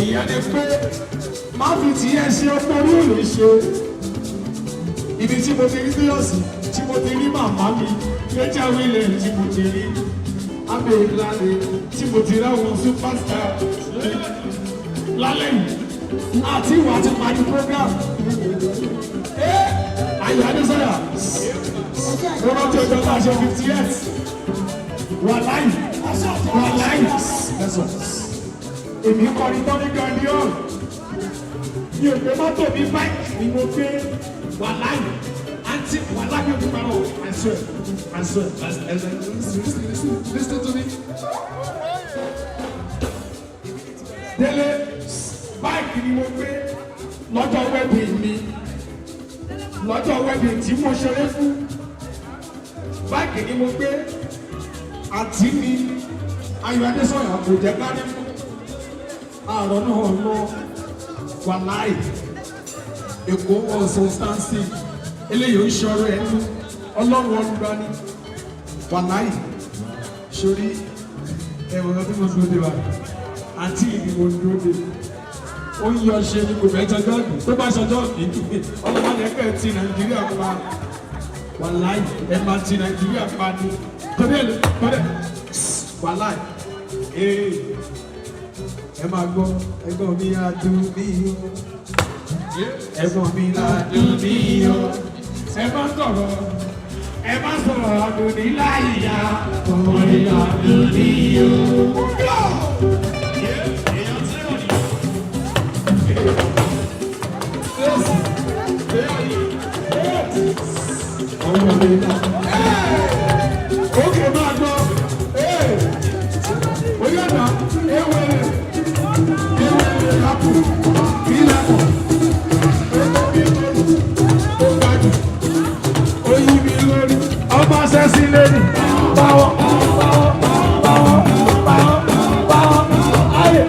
ìyẹn ni pé má fi tiẹ̀ ṣe ọmọ orí ò lè ṣe ibi tí mo ti rí bíyọ̀sì tí mo ti rí màmá mi lẹ́jà wílẹ̀ tí mo ti rí abẹ́ ìlànà tí mo ti ráwọn superstar lálẹ́ yìí àti ìwà ti parí program ayọ̀ adésọ́yà wọ́n rántí ọjọ́ bá ṣe 58 wà láì èmi kọrin tán ní Guardian mi ò gbé mọ́tò mi báyìí ni mo gbé wà láì àǹtí wà láì òkú parọ́ I swear listen to me. Délé báyìí ni mo gbé lọ́jọ́ wedding mi lọ́jọ́ wedding tí mo ṣeré fún báyìí ni mo gbé àti mi Ayọ̀ Adésọ̀yà kò jẹ́ kárí fún àárọ̀ náà lọ wà láì Èkó ọ̀sán stansi eléyìí ó ń ṣọrọ ẹnu Ọlọ́run ọlùgbà ni wà láì sórí ẹ̀wọ̀n tí mo dúró dé wa àti ìdìbò dúró dé ó ń yọ ṣe ní kò fẹ́ jọjọ́ ọ̀dùn tó bá ṣọjọ́ ọ̀dùn ọlọ́mọdé ẹgbẹ́ ti Nàìjíríà pa wà láì ẹ máa ti Nàìjíríà pa ni tọ́lẹ̀ wà láì ẹ máa gbọ́ ẹ̀gbọ́n mi adùn mí o ẹ̀gbọ́n mi adùn mí o ẹ má sọ̀rọ̀ ọdún ní láyìíyá ọmọ ní adùn mí o. Okay, máa gbọ́ oyè náà ewé lápò bí lápò ó gbájú oyin mi lórí ọmọ sẹ́sí lórí báwọ̀ ayé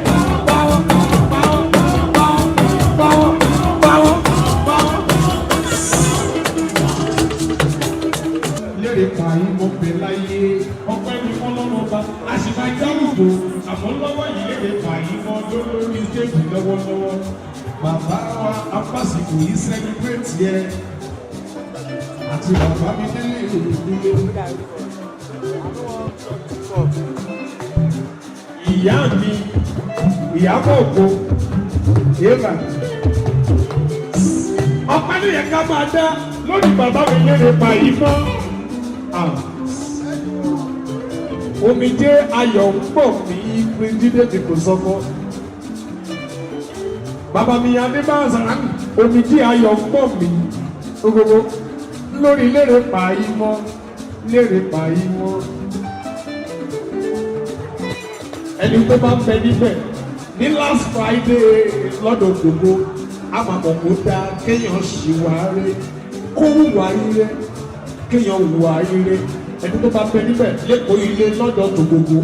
lérè pààyè mo bẹ láyé ọpẹ́ mi fún lọ́wọ́ bá àṣìbá ìdáhùnbó àmọ́ lọ́wọ́ yìí lérè pààyè mọ́ lórí stéèjì lọ́wọ́lọ́wọ́ bàbá wa apásìkò yìí sẹ́lẹ̀bírẹ̀tì ẹ àti bàbá mi délé ìdílé ìyá mi Ìyábọ̀ Ògo eva ọpẹ́ ló yẹ ká máa dá lórí bàbá mi lérè pààyè mọ́. Omijé ayọ̀ ń pọ̀ ní Jídé tí kò sọ́kọ́. Bàbá mi Adébáyọ̀ omijé ayọ̀ ń pọ̀ mí gbogbo lórí lérè pààyè mọ́. Ẹni tó bá ń bẹ níbẹ̀ ní last Friday lọ́dọ̀ gbogbo àmàmọ̀ kó dáa kéèyàn ṣìwárí kó wùwà ire kéèyàn wùwà ire ẹni tó bá fẹ́ níbẹ̀ lẹ́kọ̀ọ́ ilé lọ́dọ̀ tó gbogbo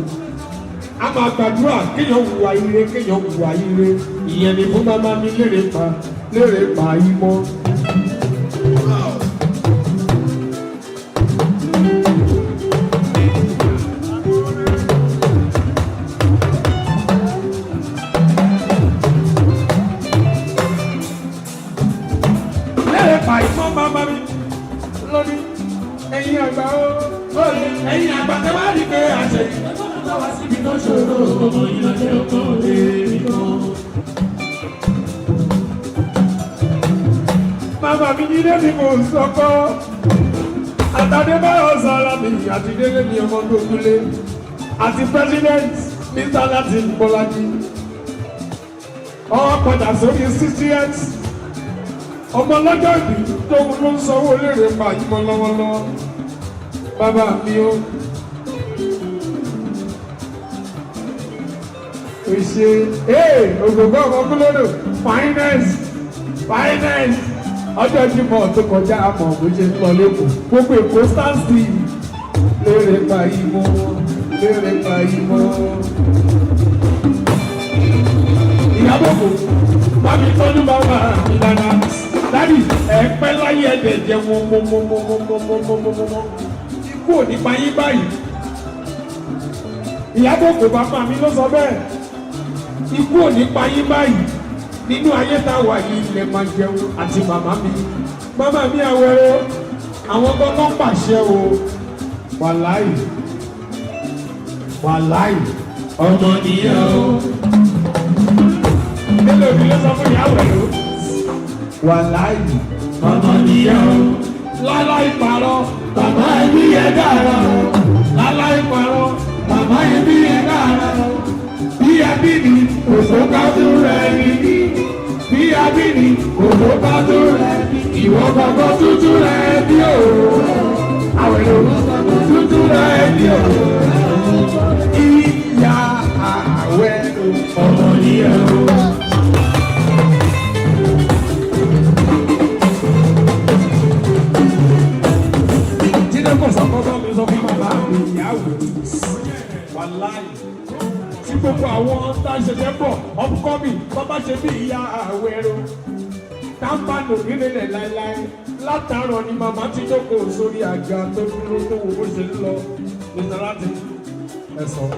a máa gbàdúrà kéèyàn wùwà ire ìyẹn ni fún bàbá mi lérè pa yìí mọ́. Lérè pa yìí mọ́ bàbá mi lónìí ẹ̀yin àgbà ó ẹ̀yin àgbà tẹ́ bá rí pé àṣẹ ìgbà wá síbi tó ṣòro ọmọ ìlànà ọkọ̀ èmi kan. Bàbá mi ní débi mo sọkọ́ Adébáyọ̀ Sàlámì àti Délé ní ọmọ tó kúlé àti president Mr. Latin Bọ́lájí ọwọ́ padà sórí 60th ọmọ lọ́jọ́ ìbí tó ló ń sanwó lérè pa ìmọ̀ lọ́wọ́lọ́wọ́ bàbá mi ó ṣe ògògbò ọmọ kúlódò finance ọjọ́ Jímọ̀ tó kọjá àmọ̀ bó ṣe ń lọ lẹ́kọ̀ọ́ gbogbo Èkó stand still lérè pa ìmọ̀ Ìyábọ̀ Ògo bá mi tọ́jú bàbá mi dáadáa. Dádì ẹ̀pẹ́ láyé ẹ̀dẹ̀ jẹ́ wọn mọ́ ikú ò ní pa yín báyìí. Ìyábọ̀ Ògo bàbá mi ló sọ bẹ́ẹ̀ ikú ò ní pa yín báyìí nínú ayé tá a wà yìí ilẹ̀ máa jẹun àti màmá mi Àwẹ̀rọ àwọn gbọ́ngàn pàṣẹ o wàláì ọmọ nìyẹn o nílò òbí ló sọ fún ìyá Àwẹ̀rọ wàláì ọmọ nìyẹn o láláì parọ́ bàbá ẹbí yẹn dára o láláì parọ́ bàbá ẹbí yẹn dára o bí ẹbí ni òfò ká tó rẹ̀ ní bí ẹbí ni òfò ká tó rẹ̀ ní ìwọ gbogbo tútù rẹ̀ bí o Àwẹ̀rọ tútù rẹ̀ bí o ìyá Àwẹ̀rọ ọmọ nìyẹn o. Tí gbogbo àwọn tá a ṣẹ̀ṣẹ̀ bọ̀ upcoming bàbá ṣe bí ìyá Àwẹ̀rọ tábàlù nílẹ̀ láéláé látàárọ̀ ni màmá ti jókòó sórí àga tó dúró tó wo bó ṣe ń lọ nítorí ẹ̀sọ́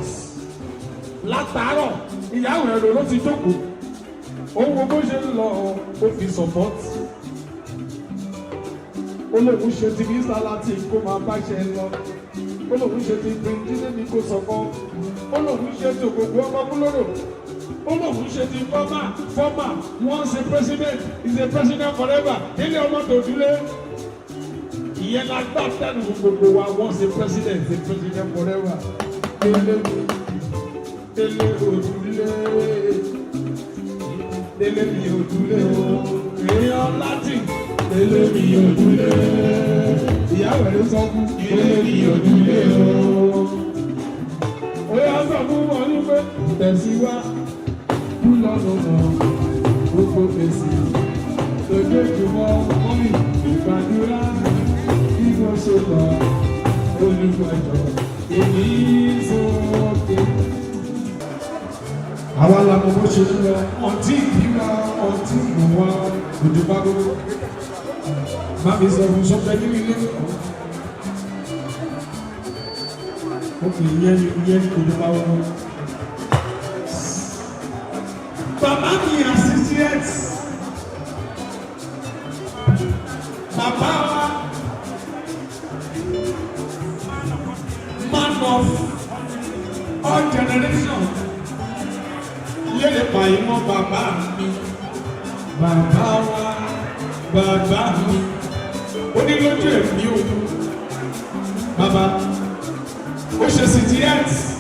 látàárọ̀ ìyá Àwẹ̀rọ ló ti jókòó ó wo bó ṣe ń lọ ó fi support ó lóun ṣe ti bí sálátì kó máa bá ṣe lọ ó lóun ṣe ti bíríndínlẹ ní kó sọkọ ó lóun ṣe ti ògbógbó ọmọ kúlóró ó lóun ṣe ti fọ́mà once a president is a president forever ilé ọmọ tòdúlé ìyẹn la gbà tẹnu gbogbo wa once a president is a president forever délé òdúlé délé mi òdúlé o èèyàn láti délé mi òdúlé ìyá Àwẹ̀rọ sọ fún délé mi òdúlé o ó yà sọ fún wọn ní pé tẹ̀síwá kú lọ́nà mọ́ gbogbo fèsì lójoojúmọ́ mọ́mí ìgbàdúrà bí wọ́n ṣe lọ olùgbàjọ èmi sókè. àwa làwọn bó ṣe ń lọ ọtí ìgbìmọ̀ ọtí ìgbìmọ̀ òdìbò gbogbo mami sọ fún sọfẹ nínú ilé ó fi yẹn òdìbò gbogbo. Bàbá mi associate bàbá wa man of all generation lè pààyè mọ́ bàbá mi bàbá wa bàbá mi onílójú ẹ̀mí o bàbá ó ṣe associate.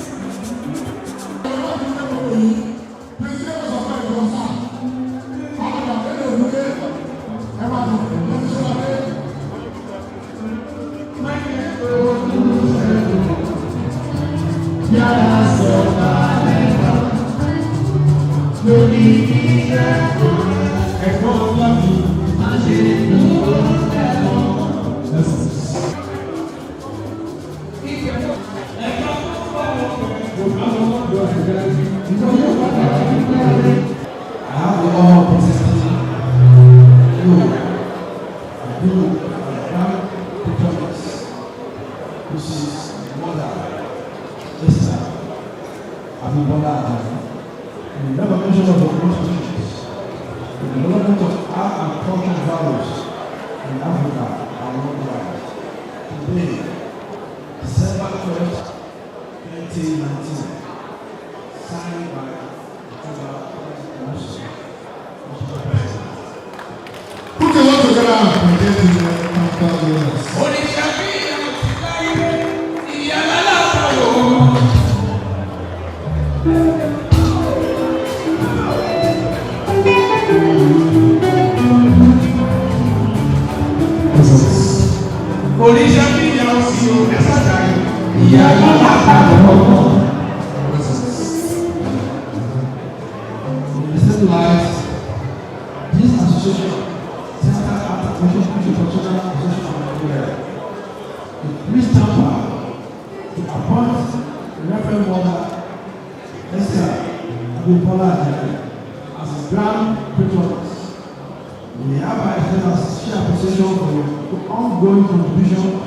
Ongoing contribution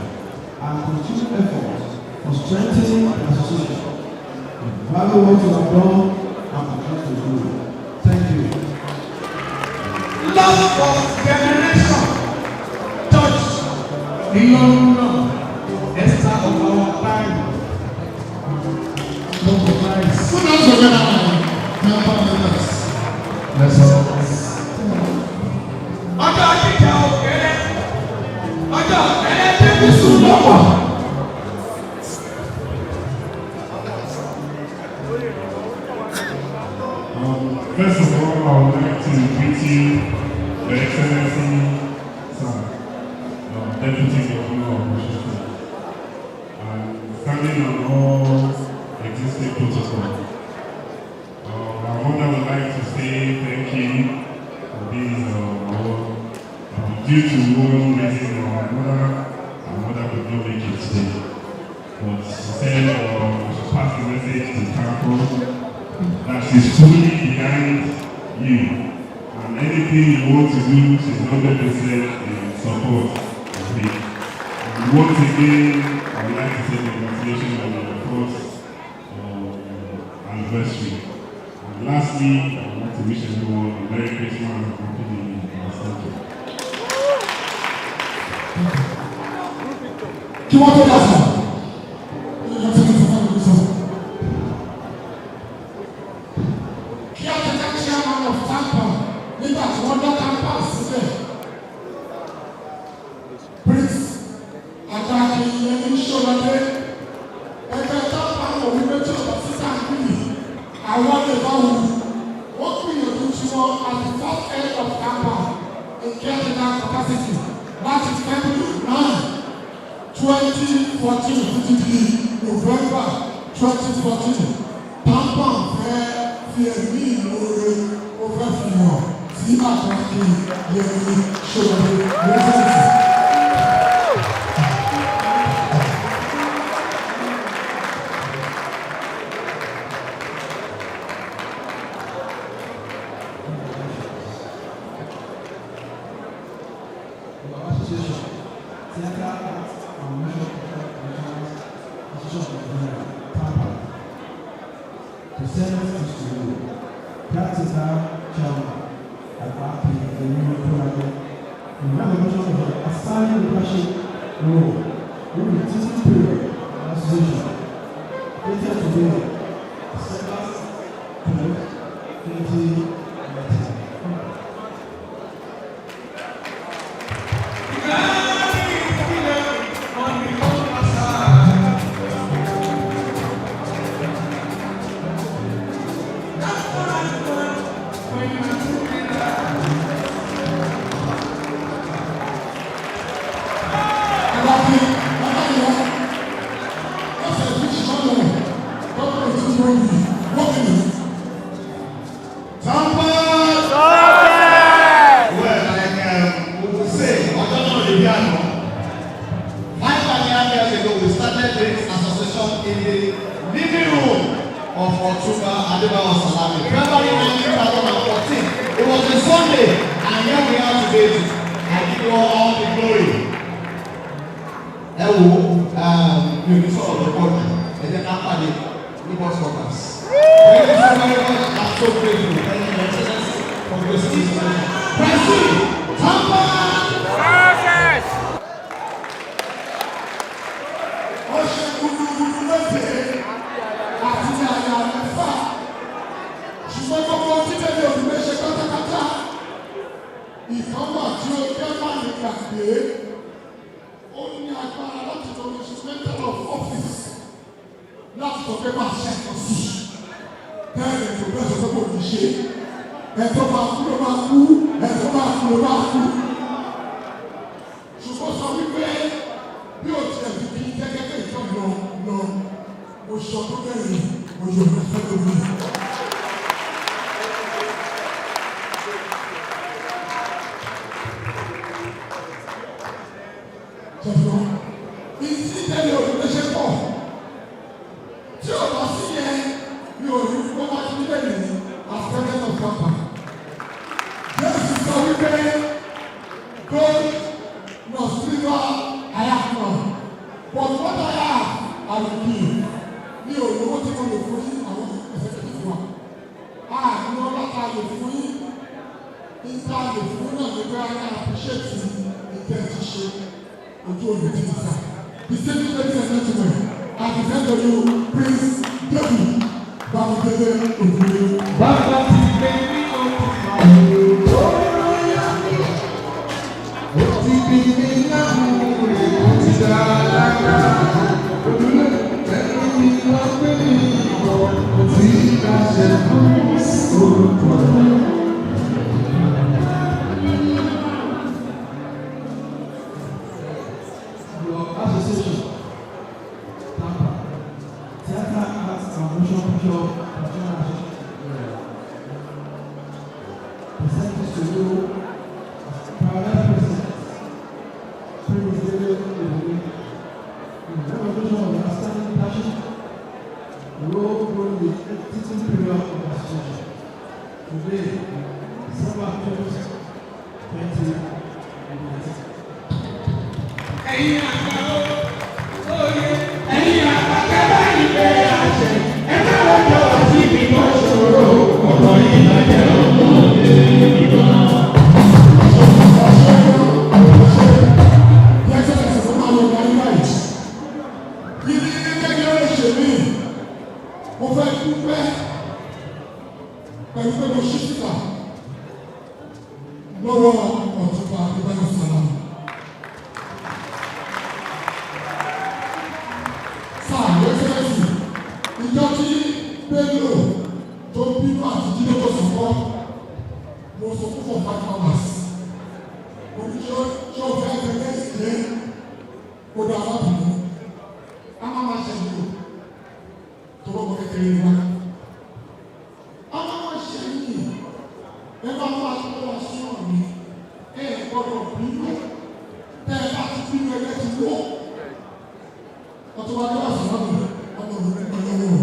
and continued efforts for strengthening the association. Value what you have done and continue to do. generation church in London, Esther of our time. No compromise. Who knows the way now? Number letters. Let's go. Ọjọ́ jíjà òkèrè, ọjọ́ òkèrè tí kò sùn lọ́wọ́. First of all, I would like to greet you, Your Excellency, Sir, Deputy Governor of Washington, and standing on all existing protocol. Our mother would like to say thank you for being due to one reason or another. Our mother could not make it today, but she said she passed the message to campus that she's fully behind you, and anything you want to do, she's 100% in support of it. And once again, I would like to say congratulations on your first anniversary. And lastly, I would like to wish everyone a Merry Christmas and Happy New Year. Thank you. Kí wọ́n tó dá sọ. Kí á tẹ̀lé chairman of Tampa nígbà tí wọ́n dá Tampa sílẹ̀. Prince Adaki Yemi Ṣọ́ládé ẹgbẹ́ Tampa wọ̀ wípé tí ọ̀dọ̀ sísá ń gbìyì àwọn lè bá wù. Wọ́n gbìyànjú tí wọ́n at the first head of Tampa in caretaker capacity láti February 9, 2014 títí di November 2014. Tampa fẹ́ fi ẹ̀mí ìmoore ó fẹ́ fi hàn sí Àjàkí Yẹmí Ṣọ́ládé lẹ́sẹ̀sì. The Senate is to you. That is our chairman at RP, the new project. We have a motion of assigning the leadership role during the teaching period of the association. Later today, December 12, 2019. nípa lè fún náà ní pé ara àpíṣẹ́tì ìkẹ́ ti ṣe ojú òní ti sà. The same ladies and gentlemen, at the end of you, Prince David Bamidele Ogunle. Bàbá ti gbé ní ó ti bí mi náà ó ti dá lára ojúlé ẹni mi wá pé mi ìbọn ó ti ká ṣe fún orúkọ rẹ̀. Your association, Tampa, Theatre Arts and Motion Picture Professional Association, present this to you as parallel president, Prince David Ogunle, in recognition of the outstanding leadership, role during the teaching period of the association. Today, December 20, 2019. Ẹ̀yin àgbà oyè ẹ̀yin àgbà kẹ́bà ìgbé àṣẹ ẹ má lọ́jọ́ sí ibi tó ṣòro ọ̀rọ̀ yìí lọ́jọ́ ọmọdé ìbọn. Mo fẹ́ dúpẹ́ pẹ̀lú pé mo ṣí síta lọ́wọ́ ọ̀túnba Adébáyọ̀ Sàlámù. Sáà lẹ́sẹ̀rẹ́sì ìjọ tí Bello tó bínú àti jíde tó sọ̀kọ́ mo sọ fún for 5 hours. Mo ní ṣé o fẹ́ ẹgbẹ́ ìdílé kó dá alábùkún. A máa ṣe ìlú tó bọ́ bọ́ kékeré wá. A máa ṣe yìí ẹ bá wà lọ́wọ́ sọ́ọ̀ mi ẹ gbọ́dọ̀ bínú tẹ́ ẹ bá ti bínú ẹgbẹ́ ti wó. Ọtún wa ní wà sọ́ọ̀ mi ọmọ òun nípa lọ́wọ́.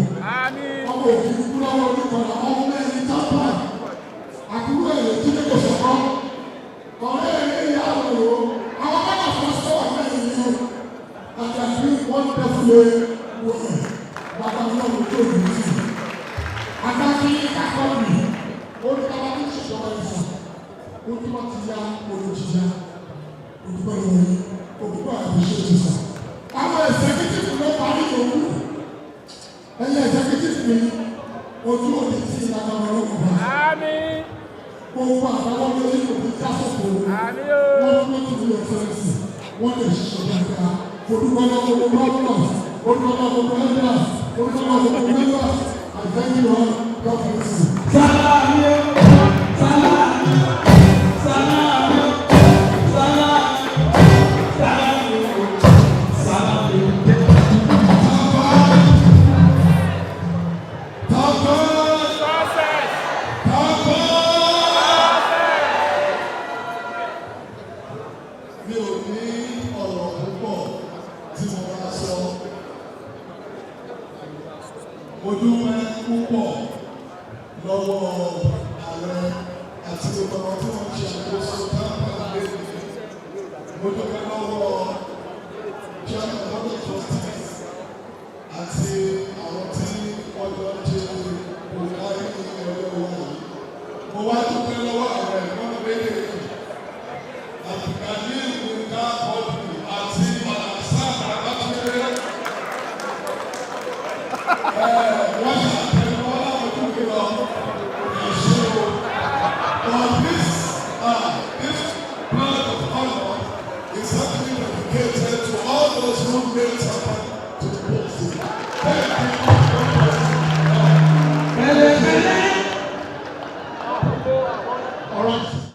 Ọmọ òfin kú lọ́wọ́ oníkọ̀ọ́lá ọmọ mẹ́rin tábà. Àbúrò ẹ̀yẹ tí kò sọ̀kọ́. Ọ̀rẹ́ ẹ̀yẹ ìyá àwọn èrò. Àwọn bá fọ́ sọ́ọ̀ mẹ́rin yìí. Àjàdí wọ́n dẹ́fulẹ̀ wọ̀nyí. Bàbá náà ló tó ìlú sí. Àgbàdì kakọ́ọ̀nì olùkàwá ní ìṣèjọba ìfà. Ojúmọ́ ti ya olùjìyà. Olùkọ́ ìwọ̀nyí. Olùkọ́ àbíṣe ti sà. Àwọn ẹ̀sẹ̀kítìfù ló parí òkú. Ẹ̀yẹ ẹ̀sẹ̀kítìfù mi ojú òní ti ìlànà ọlọ́kùn bá. Gbogbo àbáwọ́ lórí òkú jásọ̀kọ̀. Wọ́n tún ti ní ẹ̀fẹ́rẹ́sì. Wọ́n lè ṣiṣẹ́ dáadáa. Olùkọ́ náà gbogbo lọ́wọ́. Olùkọ́ gbogbo ẹgbẹ́ olùkọ́ gbogbo ẹgbẹ́ àjẹ́yìn wọn lọ́kùnrin. Sálàmì sálàmì sálàmì sálàmì sálàmì. Mi ò ní ọ̀rọ̀ púpọ̀ tí mo bá sọ. Mo dúpẹ́ púpọ̀ lọ́wọ́ ààrẹ àti gbogbo àwọn tí wọ́n ṣe àkóso Tampa lẹ́nu. Mo dúpẹ́ lọ́wọ́ chairman of the trustees àti àwọn tí wọ́n jọ ń ṣe olùdarí ẹgbẹ́ wa yìí. Mo wá dúpẹ́ lọ́wọ́ ààrẹ ìwọ́n méjèèjì àti Gani Nǹkan ọdún àti Màlàsá Àbáfẹ́rẹ́. Wọ́n ṣàtẹ̀wọ́ láwọn ojú mi lọ ìṣòro. But this plan of honor is actually dedicated to all those who made